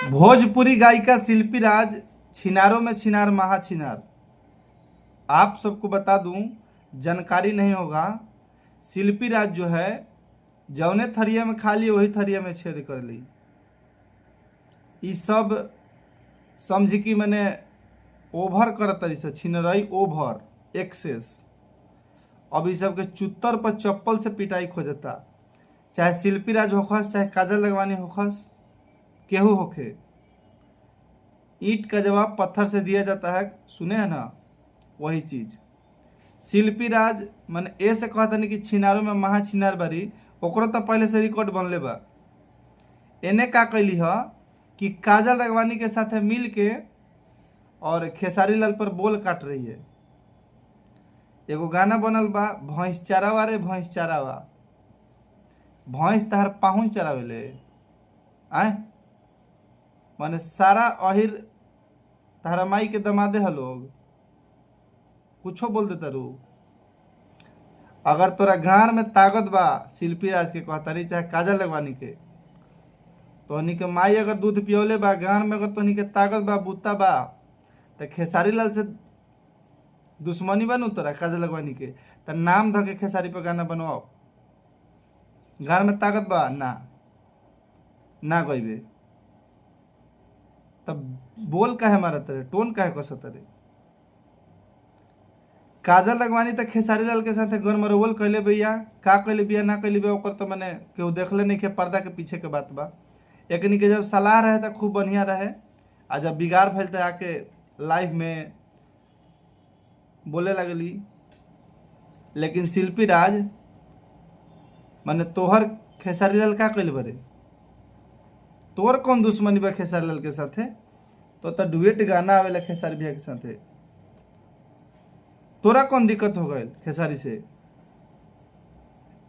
भोजपुरी गायिका शिल्पी राज छिनारों में छिनार महा छिनार। आप सबको बता दूं, जानकारी नहीं होगा, शिल्पी राज जो है जौने थरिया में खाली वही थरिया में छेद कर ली। ई सब समझ कि मैंने ओवर कर तरी से छिनरई ओवर एक्सेस। अब ई सब के चुत्तर पर चप्पल से पिटाई खोजता, चाहे शिल्पी राज होखस चाहे काजल लगवानी होखस, केहू होखे। ईंट का जवाब पत्थर से दिया जाता है, सुने हैं ना, वही चीज। शिल्पी राज मन ए से कहतनी कि छिनारो में महा छिनार बारी, ओकरो तो पहले से रिकॉर्ड बनले बा। एने का कैली ह कि काजल राघवानी के साथे मिल के और खेसारी लाल पर बोल काट रही है। एगो गाना बनल बा भैंस चरावा रे भैंस चरावा, भैंस तहार पाहुन चरावेले आय, माने सारा अहिर तहरा माई के दमादे ह लोग, कुछो बोल देता रू। अगर तोरा गार में ताकत बा शिल्पी राज के कहतारी चाहे काजल लगवानी के, तोहनी के माई अगर दूध पियोले बा, गार में अगर तोहनी के ताकत बा बूता बा, तो खेसारी लाल से दुश्मनी बनू तोरा काजल लगवानी के, त नाम धके खेसारी पर गाना बनवाओ। गार में ताकत बा ना ना गइबे तब बोल काहे मारत रे, टोन काहे कसत रे। काजल लगवानी त खेसारी लाल के साथे गनमरवल कैले भैया, का कैले बिया ना कैले बिया ओकर तो मने केहू देखले नहीं के, पर्दा के पीछे के बात बा। एकनी के जब सलाह रहे त खूब बढ़िया रहे, आ जब बिगाड़ भइल त आके लाइव में बोले लगली। लेकिन शिल्पी राज माने तोहर खेसारी लाल का कैले बरे, तोर कौन दुश्मनी बा खेसारी लाल के साथे? तो त डुएट गाना आवेला खेसारी भैया के साथे, तोरा कौन दिक्कत हो गइल खेसारी से?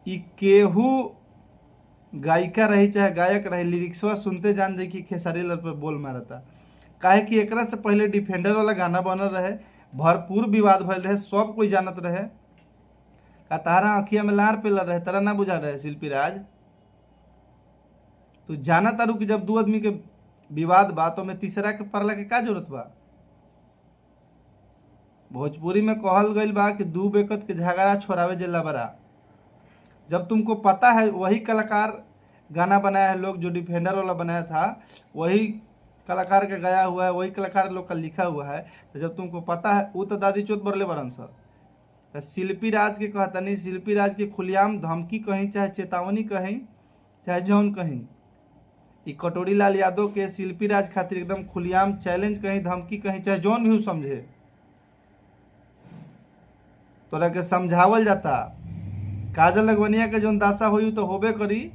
ई केहू गायिका रही चाहे गायक रही, लिरिक्सवा सुनते जान जाई कि खेसारी लाल पर बोल मारता। काहे कि एकरा से पहले डिफेंडर वाला गाना बनल रहे, भरपूर विवाद भइल रहे, सब कोई जानत रहे। का तारा अखिया में लार पेलल रहे, तारा ना बुझा रहे शिल्पी राज? तू जाना तारू कि जब दू आदमी के विवाद बा तो में तीसरा के पड़ला के का जरूरत बा? भोजपुरी में कहल गइल बा कि दू बेकत के झगड़ा छोड़ावे जेला बरा। जब तुमको पता है वही कलाकार गाना बनाया है, लोग जो डिफेंडर वाला बनाया था वही कलाकार के गाया हुआ है, वही कलाकार लोग का लिखा हुआ है, तो जब तुमको पता है वो तो दादी चोत बरले बरन सर। तो शिल्पी राज के कहतनी, शिल्पी राज के खुलेआम धमकी कहीं चाहे चेतावनी कहीं चाहे जौन कहीं, ई कटोरी लाल यादव के शिल्पी राज खातिर एकदम खुलेआम चैलेंज कहीं धमकी कहीं चाहे जौन भी समझे, तोरा के समझावल जाता। काजल लगवनिया के जौन दासा होई तो होबे करी,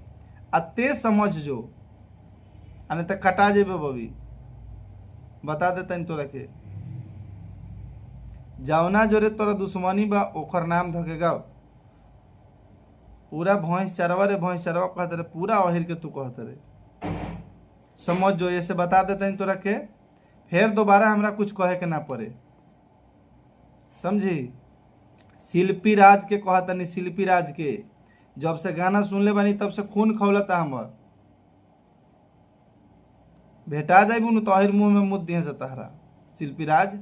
आ ते समझ जो आ नहीं तो कटा जेबे बबी, बता देतनी तोरा के। जौना जोरे तोरा दुश्मनी बा ओकर नाम धके गाओ। पूरा भैंस चरवा रे भैंस चरवा कहत रे, पूरा अहिर के तू कहत रे, समझ जो। ऐसे बता देतनी तोरा के, फिर दोबारा हमरा कुछ कहे के ना पड़े, समझी? शिल्पी राज के कहतनी, शिल्पी राज के जब से गाना सुनले बानी तब से खून खौलता हमर। भेटा जाइबू न तो अहिर मुँह में मुँह दिए से तहरा। शिल्पी राज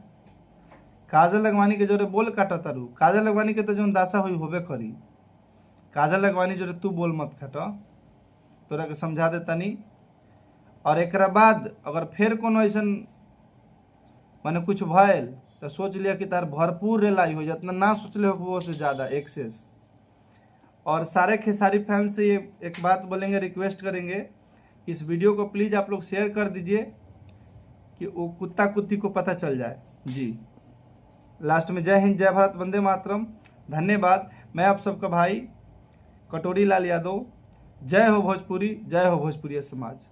काजल लगवानी के जोरे बोल काटा तारू, काजल लगवानी के तो जौन दासा होई होबे करी, काजल लगवानी जोरे तू बोल मत काट, तोरा के समझा देतनी। और एकरा बाद अगर फिर कोनो ऐसन माने कुछ भयल तो सोच लिया कि तार भरपूर रेलाई हो, जितना ना सोचले हो वो से ज़्यादा एक्सेस। और सारे खेसारी फैंस से ये एक बात बोलेंगे, रिक्वेस्ट करेंगे, इस वीडियो को प्लीज़ आप लोग शेयर कर दीजिए कि वो कुत्ता कुत्ती को पता चल जाए। जी लास्ट में जय हिंद, जय भारत, वंदे मातरम, धन्यवाद। मैं आप सबका भाई कटोरी लाल यादव। जय हो भोजपुरी, जय हो भोजपुरी समाज।